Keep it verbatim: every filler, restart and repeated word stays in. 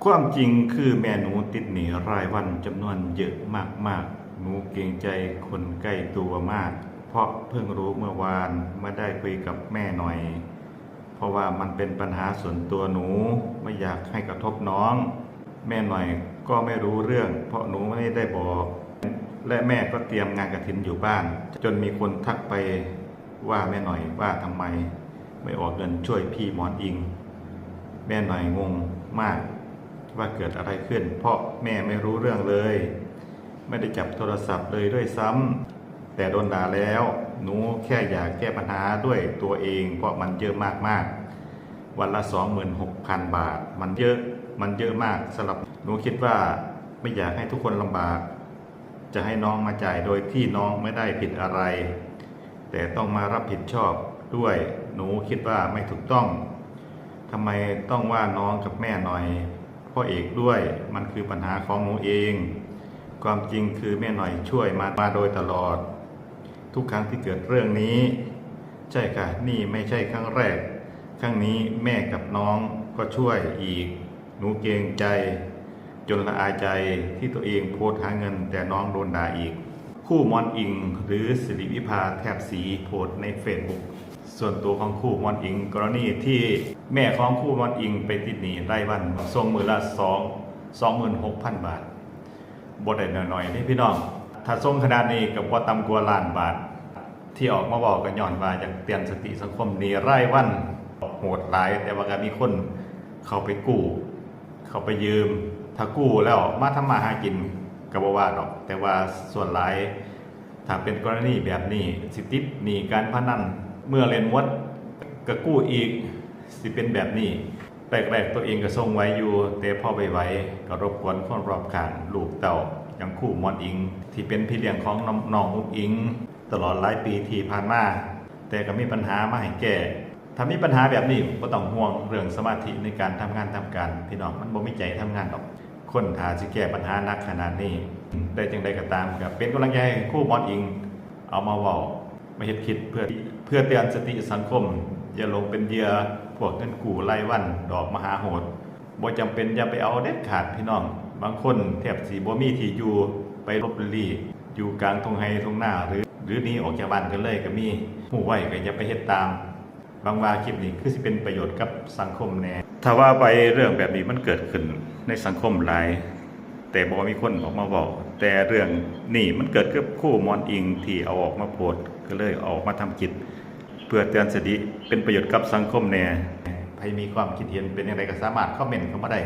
ความจริงคือแม่หนูติดหนี้รายวันจำนวนเยอะมากๆ หนูเกรงใจคนใกล้ตัวมาก เพราะเพิ่งรู้เมื่อวาน เมื่อได้คุยกับแม่หน่อย เพราะว่ามันเป็นปัญหาส่วนตัวหนู ไม่อยากให้กระทบน้อง แม่หน่อยก็ไม่รู้เรื่อง เพราะหนูไม่ได้บอก และแม่ก็เตรียมงานกฐินอยู่บ้าน จนมีคนทักไปว่าแม่หน่อยว่าทำไมไม่ออกเงินช่วยพี่หมอนอิง แม่หน่อยงงมากว่าเกิดอะไรขึ้น เพราะแม่ไม่รู้เรื่องเลย ไม่ได้จับโทรศัพท์เลยด้วยซ้ำ แต่โดนด่าแล้ว หนูแค่อยากแก้ปัญหาด้วยตัวเอง เพราะมันเยอะมากๆ วันละ สองหมื่นหกพัน บาท มันเยอะ มันเยอะมากสำหรับหนู คิดว่าไม่อยากให้ทุกคนลำบาก จะให้น้องมาจ่ายโดยที่น้องไม่ได้ผิดอะไร แต่ต้องมารับผิดชอบด้วย หนูคิดว่าไม่ถูกต้อง ทำไมต้องว่าน้องกับแม่หน่อย พ่อเอกด้วย มันคือปัญหาของหนูเอง ความจริงคือแม่หน่อยช่วยมามาโดยตลอด ทุกครั้งที่เกิดเรื่องนี้ ใช่ค่ะ นี่ไม่ใช่ครั้งแรก ครั้งนี้แม่กับน้องก็ช่วยอีก หนูเกรงใจ จนละอายใจที่ตัวเองโพสต์หาเงิน แต่น้องโดนด่าอีก คู่หมอนอิง หรือสิริวิภา แทบศรี โพสต์ในเฟซบุ๊กส่วนตัวของคู่หมอนอิง กรณีที่แม่ของคู่หมอนอิงไปติดหนี้รายวัน ส่งมื้อละสอง สองหมื่นหกพัน บาท บ่ได้น้อยๆเด้พี่น้อง ถ้าส่งขนาดนี้ก็บ่ต่ำกว่าล้านบาท ที่ออกมาเว้าก็ย้อนว่าอยากเตือนสติสังคม หนี้รายวันโหดหลาย แต่ว่าก็มีคนเข้าไปกู้ เข้าไปยืม ถ้ากู้แล้วมาทำมาหากินก็บ่ว่าดอก แต่ว่าส่วนหลาย ถ้าเป็นกรณีแบบนี้ สิติดหนี้การพนัน เมื่อเล่นหมดก็กู้อีก สิเป็นแบบนี้ แรกๆตัวเองก็ส่งไหวอยู่ แต่พอบ่ไหวก็รบกวนคนรอบข้าง ลูกเต้า อย่างคู่หมอนอิง ที่เป็นพี่เลี้ยงของน้อง น้องอุ๋งอิ๋ง ตลอดหลายปีที่ผ่านมา แต่ก็มีปัญหามาให้แก้ ถ้ามีปัญหาแบบนี้บ่ต้องห่วงเรื่องสมาธิในการทำงานทำการ พี่น้อง มันบ่มีใจทำงานดอก คนถ้าสิแก้ปัญหาหนักขนาดนี้ ได้จั่งใดก็ตาม ก็เป็นกำลังใจให้คู่หมอนอิง เอามาเว้า มาเฮ็ดคลิปเพื่อ เพื่อเตือนสติสังคม อย่าหลงเป็นเหยื่อพวกเงินกู้รายวัน ดอกมหาโหด บ่จำเป็นอย่าไปเอาเด็ดขาดพี่น้อง บางคนแทบสิบ่มีที่อยู่ ไปหลบลี้อยู่กลางทุ่งไร่ทุ่งนา หรือ หรือหนีออกจากบ้านกันเลยก็มี ฮู้ไว้ก็อย่าไปเฮ็ดตาม หวังว่าคลิปนี้คือสิเป็นประโยชน์กับสังคมแหน่ ถ้าว่าไปเรื่องแบบนี้มันเกิดขึ้นในสังคมหลาย แต่บ่มีคนออกมาเว้า แต่เรื่องนี้มันเกิดกับคู่หมอนอิงที่เอาออกมาโพสต์ ก็เลยเอาออกมาทำคลิป เพื่อเตือนสติ เป็นประโยชน์กับสังคมแหน่ ใผมีความคิดเห็นเป็นจั่งใดก็สามารถคอมเมนต์เข้ามาได้